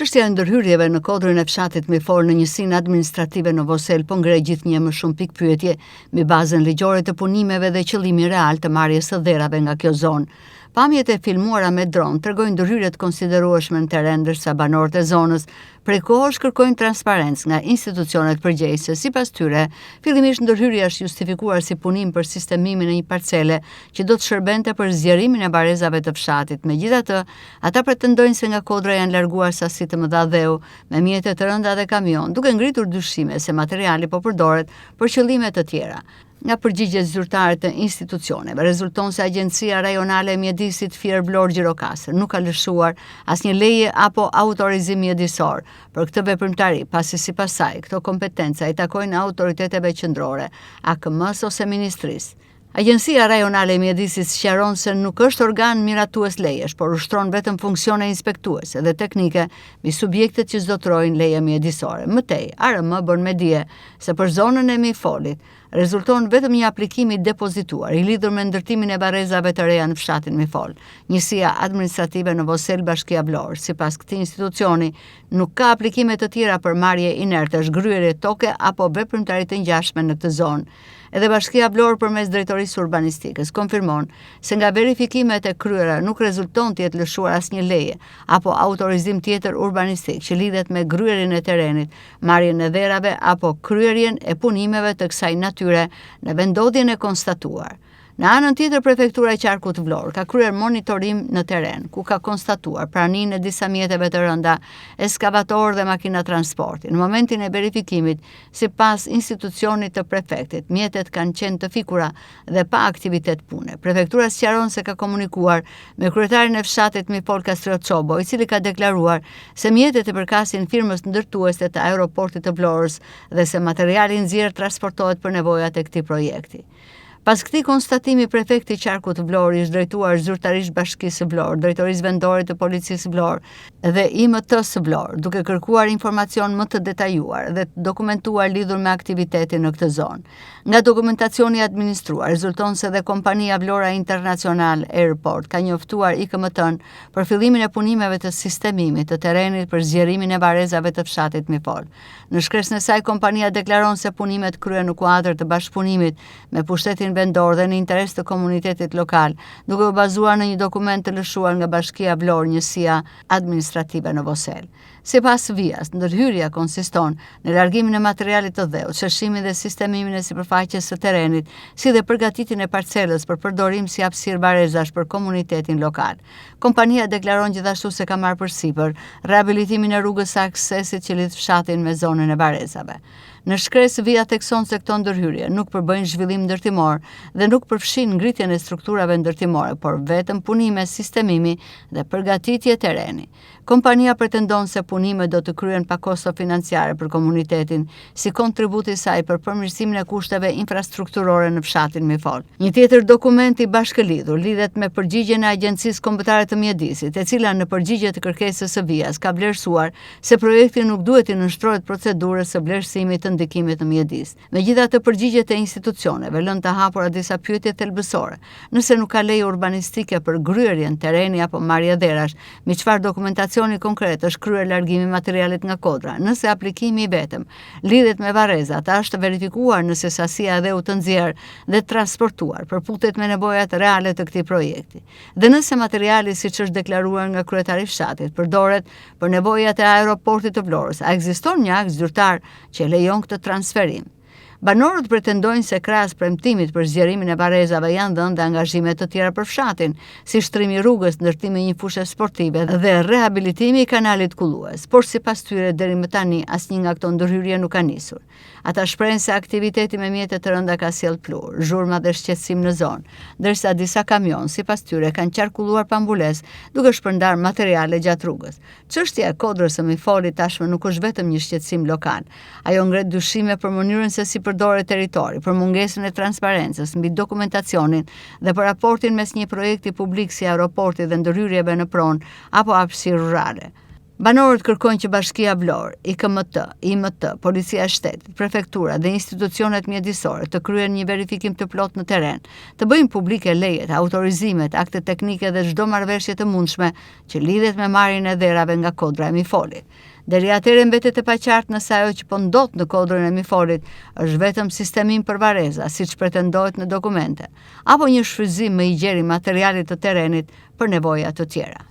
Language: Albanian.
Çështja e ndërhyrjeve në kodrën e fshatit Mifol në njësinë administrative Novoselë po ngre gjithnjë më shumë pikëpyetje mbi bazën ligjore të punimeve dhe qëllimin real të marrjes së dherave nga kjo zonë. Pamjet e filmuara me dron tregojnë ndërhyrje të konsiderueshme në terren ndërsa banorët e zonës prej kohësh kërkojnë transparencë nga institucionet përgjegjëse. Sipas tyre, fillimisht ndërhyrja është justifikuar si punim për sistemimin e një parcele që do të shërbente për zgjerimin e varrezave të fshatit. Megjithatë, Ata pretendojnë se nga kodra janë larguar sasi të mëdha dheu me mjete të rënda dhe kamionë, duke ngritur dyshime se materiali po përdoret për qëllime të tjera. Nga përgjigjet zyrtare të institucioneve, rezulton se Agjencia Rajonale e Mjedisit Fier Vlorë Gjirokastër nuk ka lëshuar asnjë leje apo autorizim mjedisor për këtë veprimtari, pasi sipas saj, këto kompetenca i takojnë autoriteteve qendrore, AKM-së ose ministrisë. Agjencia Rajonale e Mjedisit sqaron se nuk është organ miratues lejesh, por ushtron vetëm funksione inspektuese dhe teknike mbi subjektet që zotërojnë leje mjedisore. Më tej, ARM bën me dije se për zonën e Mifolit rezulton vetëm një aplikim i depozituar i lidhur me ndërtimin e varrezave të reja në fshatin Mifol. Njësia administrative Novoselë Bashkia Vlorë, sipas këtij institucioni, nuk ka aplikime të tjera për marrje inertesh, gryerje toke apo veprimtari të ngjashme në këtë zonë. Edhe Bashkia Vlorë përmes Drejtorisë së Urbanistikës konfirmon se nga verifikimet e kryera nuk rezulton të jetë lëshuar asnjë leje apo autorizim tjetër urbanistik që lidhet me gryerjen e terrenit, marrjen e dherave apo kryerjen e punimeve të kësaj natyre në vendndodhjen e konstatuar. Në anën tjetër Prefektura e Qarkut Vlorë ka kryer monitorim në terren, ku ka konstatuar praninë e disa mjeteve të rënda, eskavatorë dhe makina transporti. Në momentin e verifikimit, sipas institucionit të prefektit, mjetet kanë qenë të fikura dhe pa aktivitet pune. Prefektura sqaron se ka komunikuar me kryetarin e fshatit Mifol Kastriot Çobo, i cili ka deklaruar se mjetet i përkasin firmës ndërtuese të aeroportit të Vlorës dhe se materiali i nxjerrë transportohet për nevojat e këtij projekti. Pas këtij konstatimi, prefekti i qarkut Vlorë i është drejtuar zyrtarisht Bashkisë Vlorë, Drejtorisë Vendore të Policisë Vlorë dhe IMT-së Vlorë, duke kërkuar informacion më të detajuar dhe të dokumentuar lidhur me aktivitetin në këtë zonë. Nga dokumentacioni i administruar, rezulton se dhe kompania Vlora International Airport ka njoftuar IKMT-në për fillimin e punimeve të sistemimit të terrenit për zgjerimin e varrezave të fshatit Mifol. Në shkresën e saj, kompania deklaron se punimet kryhen në kuadër të bashkëpunimit me pushtetin vendor dhe në interes të komunitetit lokal, duke u bazuar në një dokument të lëshuar nga Bashkia Vlorë, njësia administrative Novoselë. Sipas VIA-s, ndërhyrja konsiston në largimin e materialit të dheut, sheshimin dhe sistemimin e sipërfaqes së terrenit, si dhe përgatitjen e parcelës për përdorim si hapësirë varrezash për komunitetin lokal. Kompania deklaron gjithashtu se ka marrë përsipër rehabilitimin e rrugës së aksesit që lidh fshatin me zonën e varrezave. Në shkresë VIA thekson se këto ndërhyrje nuk përbëjnë zhvillim ndërtimor dhe nuk përfshijnë ngritjen e strukturave ndërtimore, por vetëm punime sistemimi dhe përgatitje terreni. Kompania pretendon se punimet do të kryhen pa kosto financiare për komunitetin, si kontribut i saj për përmirësimin e kushteve infrastrukturore në fshatin Mifol. Një tjetër dokument i bashkëlidhur lidhet me përgjigjen e Agjencisë Kombëtare të Mjedisit, e cila në përgjigje të kërkesës së VIA-s ka vlerësuar se projekti nuk duhet t'i nënshtrohet procedurës së vlerësimit të ndikimit në mjedis. Megjithatë, përgjigjet e institucioneve lënë të hapura disa pyetje thelbësore. Nëse nuk ka leje urbanistike për gryerjen terreni apo marrje dherash, mbi çfarë dokumentacioni konkret është kryer largimi i materialit nga kodra, nëse aplikimi i vetëm lidhet me varrezat, a është verifikuar nëse sasia e dheut të nxjerrë dhe transportuar përputhet me nevojat reale të këtij projekti. Dhe nëse materiali, siç është deklaruar nga kryetari i fshatit, përdoret për nevojat e aeroportit të Vlorës, a ekziston një akt zyrtar që e lejon këtë transferim. Banorët pretendojnë se krahas premtimit për zgjerimin e varrezave janë dhënë dhe angazhime të tjera për fshatin, si shtrimi i rrugës, ndërtimi i një fushe sportive dhe rehabilitimi i kanalit kullues, por sipas tyre deri më tani asnjë nga këto ndërhyrje nuk ka nisur. Ata shprehen se aktiviteti me mjete të rënda ka sjellë pluhur, zhurma dhe shqetësim në zonë, ndërsa disa kamionë, sipas tyre, kanë qarkulluar pa mbulesë, duke shpërndarë materiale gjatë rrugës. Çështja e kodrës së Mifolit tashmë nuk është vetëm një shqetësim lokal. Ajo ngre dyshime për mënyrën se si përdoret territori, për mungesën e transparencës mbi dokumentacionin dhe për raportin mes një projekti publik si aeroporti dhe ndërhyrjeve në pronë apo hapësirë rurale. Banorët kërkojnë që Bashkia Vlorë, IKMT, IMT, Policia e Shtetit, Prefektura dhe institucionet mjedisore të kryejnë një verifikim të plotë në terren, të bëjnë publike lejet, autorizimet, aktet teknike dhe çdo marrëveshje të mundshme që lidhet me marrjen e dherave nga kodra e Mifolit. Deri atëherë mbetet e paqartë nëse ajo që po ndodh në kodrën e Mifolit është vetëm sistemim për varreza, siç pretendohet në dokumente, apo një shfrytëzim më i gjerë i materialit të terrenit për nevoja të tjera.